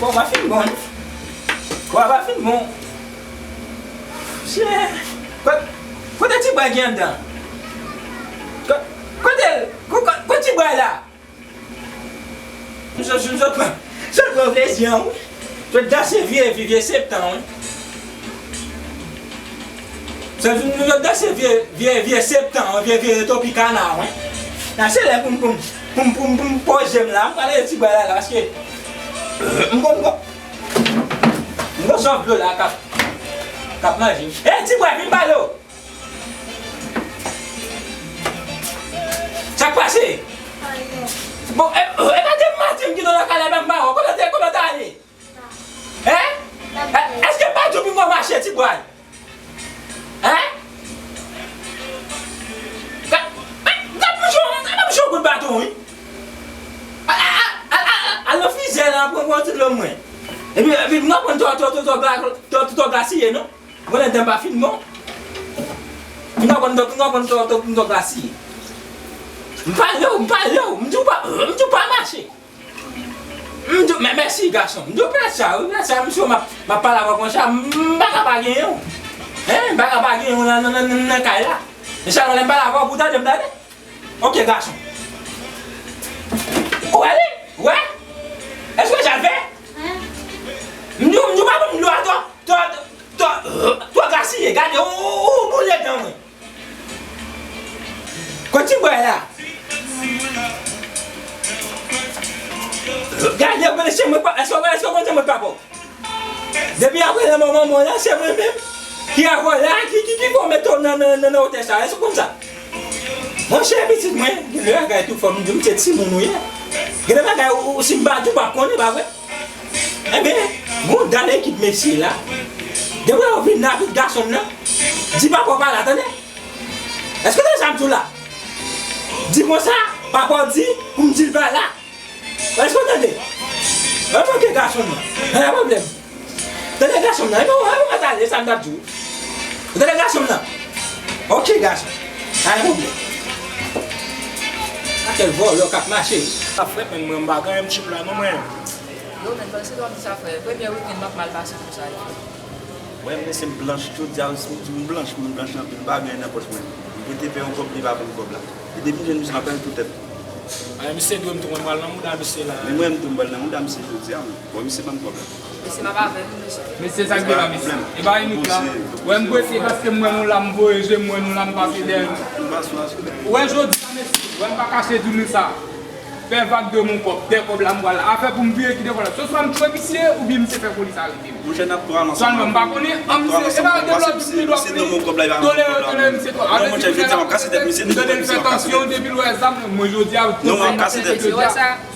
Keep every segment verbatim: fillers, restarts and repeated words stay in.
Bon, pa fin bon. Bon, pa fin bon. Chè. Kote, kote ti bwa ki anndan? Ko-, kote, ko-, ko-, kote ti bwa la? M sot, m sot pran, sot pran plezi an, wi. Sot danse vye vi, vye septan, wi. Sot, m sot danse vye, vye, vye septan, vye, vye Tropicana, wi. Nan se lè pou m, pou m, pou m, pou m, pou m poze m la, m pral rele ti bwa la, la, paske m gon, m gon, m gon sòf dlo la k ap, k ap manje. Ey, ti bwa, vin pale w. Sa k pase? Bon, e, e pa depi maten m kite w nan kay la, epi m pa wè w. Kote w te, kote w t ale? Hen? E, èske m pa di w pinga w mache, ti bwa? Hen? Ka, ka, ka bouche w, ka bouche w kout baton, wi. Al, al, al, al, al, al nan frizè la, pran, pran ti dlo mwen. Epi, epi, m nan pran tò, tò, tò, tò, tò, tò, tò glasiye, non? Mwen, lè dan pa fin bon. M nan pran tò, m nan pran tò, tò, tò glasiye. M pale w, m pale w, m di w pa, m di w pa mache. M di w, men mèsi, gason. M di w pèt sa, wi, pèt sa, misye, m ap, m ap pale avè w konsa, m pa ka pa genyen w. Hen, m pa ka pa genyen w nan, nan, nan, nan, nan kay la. Men sèlman lè m pale avè w, pou w tande m tande. Ok, gason. Ou wè li? Ou wè? Èske w jan l fè? M di w, m di w pa ban m dlo a twò, twò, twò, twò glasiye. Gade, ou, ou, ou boule dan mwen. Kote ti bwa la? Gade, ou konnen se mwen pa, èske, èske ou konnen se mwen papa w? Depi apre lanmò manman w la, se mwen menm ki avè w la, ki, ki, ki fè w mete w nan, nan, nan, nan wotè sa a. Èske w konn sa? Monchè, pitit mwen, gen de bagay tou fò m di w, m se timoun ou ye. Gen de bagay ou, ou, si m pa di w, w p ap konnen, pa vre? Enben, gon dal ekip mesye la. Depi yo vin la, tout gason nan, di papa w pa la, tande? Èske w tande sa m di w la? Di konsa, papa w di pou m di l pa la. Èske w tande? Mwen manke gason nan. Pa gen pwoblèm. Tande gason nan. Epi w, epi w mèt ale, sa m t ap di w. Ou tande gason nan? Ok, gason. Pa gen pwoblèm. Pakèt vòlò k ap mache. Sa frèt, men mwen m pa gen yon tchip la, non, mwen. Yo, men, panse w ap di sa, frè. Premye wikenn m ap mal pase konsa, yo. Wè, m mesye m blanch, jodi a, si m di m blanch, m blanch anpil, m pa gen anyen nan pòch mwen. M prete pè yon kòb, li pa ban m kòb la. E depi m jwenn misye, m ap pèdi tout tèt. Ay, misye dwe m tou, mwen pral nan mouda misye la. Men mwen m tou m pral nan mouda misye jodi a, men. Bon, misye ban m kòb la. Mesye, m ap avè nou, mesye. Mesye, sa k gen la, mesye? E pa inik la. Wè, m prese paske m wè nou la, m voye je m, m wè nou la, m pase dèyè nou. Wè, jodi a, mesye, wè, m pa kache di nou sa. Fè vag de mon kòb, de kòb la, m pral la. Afè pou m vire ki de kòb la. Se swa m tchwe misye, oubyen misye fè polis arete m. Monchè, n ap pran ansanm. Sèlman, m pa konnen, an, misye, e pa de lòt, de lòt, tolere, tolere misye twò. Non, monchè, jodi a, m ap kase tèt misye, depi lè misye ap kase tèt misye. Tande l fè tansyon, depi l wè zam, mwen, jodi a, non, m ap kase tèt misye.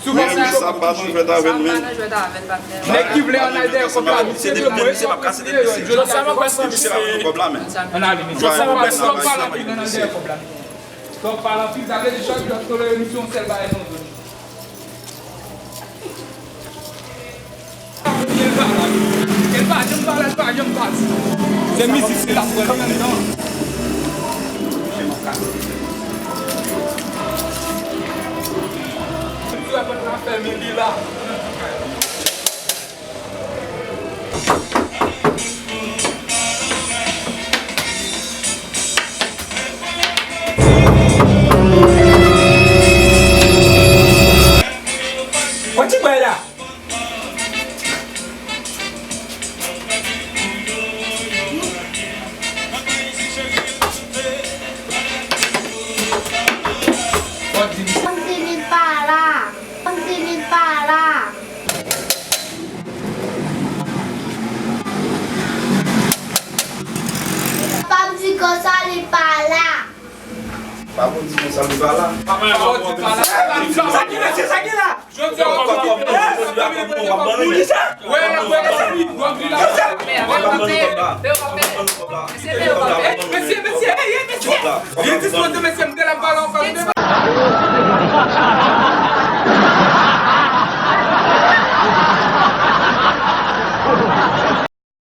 Sou kòb sa, sa pa nan jwèt avè l, men. Nèg ki vle ann al dèyè kòb la, misye, depi lè misye, m ap kase tèt misye. Jodi a, m ap kase tèt misye. Ann ale, mesye. Jodi a, m ap kase tèt misye. Twòp pale anpil, sa vle di chak jou ap tolere misye yon sèl bagay nan zòn. L pa la, l pa janm pale, l pa janm pati. Se mizik, se la pran li anndan. Misye ap fè men li la. Pran ti bway la. Kòm si li pa la. Kòm si li pa la. Pa m di konsa li pa la. Pa pou di konsa li pa la. Pa pou di pa la. Sa ki la, se sa ki la. Jodi a, w ap kòb pou kisa? Wè, wè, wè, wè, wè, wè, wè. Mesye, mesye, mesye, mesye. Vin dispoze, mesye, m te la pale anpil.